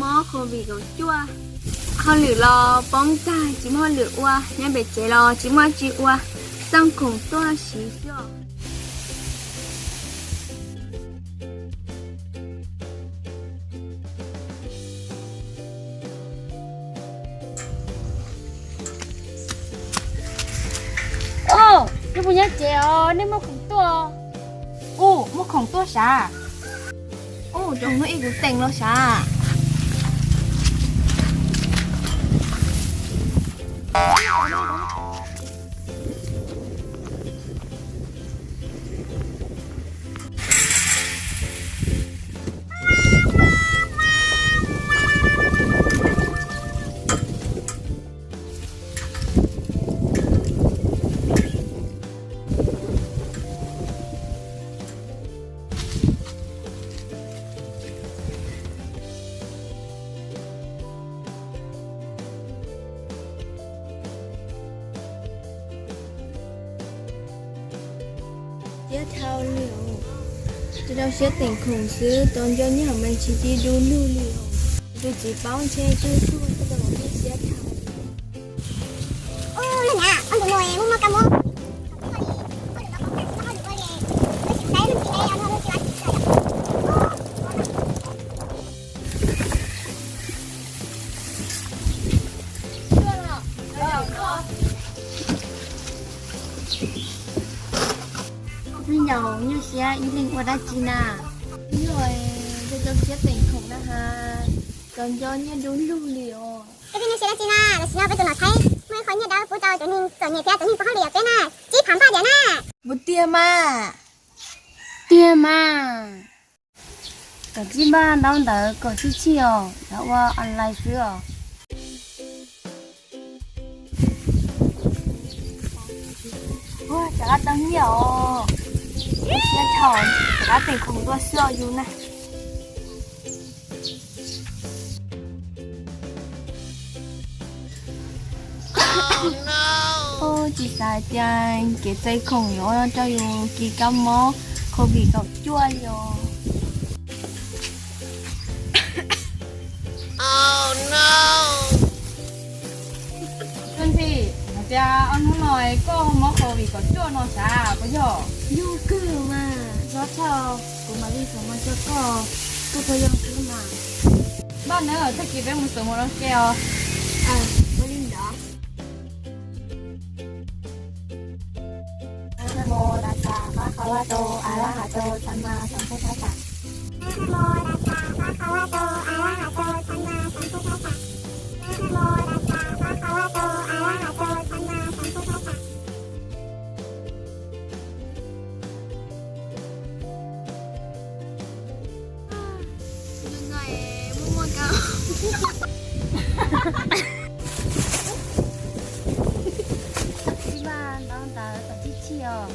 Mob covid kaum cuaj, hauj lwm los poob tag tsis muaj hauj lwm ua, nyob pem tsev los tsis muaj tsi ua, xaj khoom tuaj siv xwb os. Ub, nej puas nyob tsev os, nej muaj khoom tuaj? Ub, muaj khoom tuaj sav. Ub, zoo no ib kuv teem los sav. Siab dhau li os. Rau rau siab teem khoom xwb, tos nco nyob hauv mas tsis tib dub lug li os. Tus txiv paub ntshe tsuj tsuag tau siab dhau. Me nyuam nyuaj siab ib leeg ua dab tsi na? Nyuaj, rau rau siab teem khoom na has, tos nco nyiaj dub lug li os. Peb twb nyuaj siab dab tsi na, tam sim no peb tus nom Thaib muaj ib qho nyiaj dawb pub rau cov neeg txom nyem thiab cov neeg pom hauj lwm yam peb na, tsib phav npaj diam na. Puas tiag mas? Tiag mas. Kom tsib npaj ntaub ntawv kom sib txhij os, yuav ua online xwb os. Ua rov qab tau nyiaj os. Siab dhau, rov qab teem khoom dua xwb os yus na. Ub, tsis xav hais tias kev txais khoom yuav ua rau yus kis kab mob covid kaum cuaj li os. Leej txiv, hais tias ob hnub no koj mob covid kaum cuaj no sav puas yog? Yog kawg mas. Txhob txhawj, kuv mam li xov mus rau koj, koj puas yog xwb mas. Npaj nawb, tag kis peb mus xov mus ua ke os. Ua li ntawd. Ib npaj ntaub ntawv kom txhij txhij os.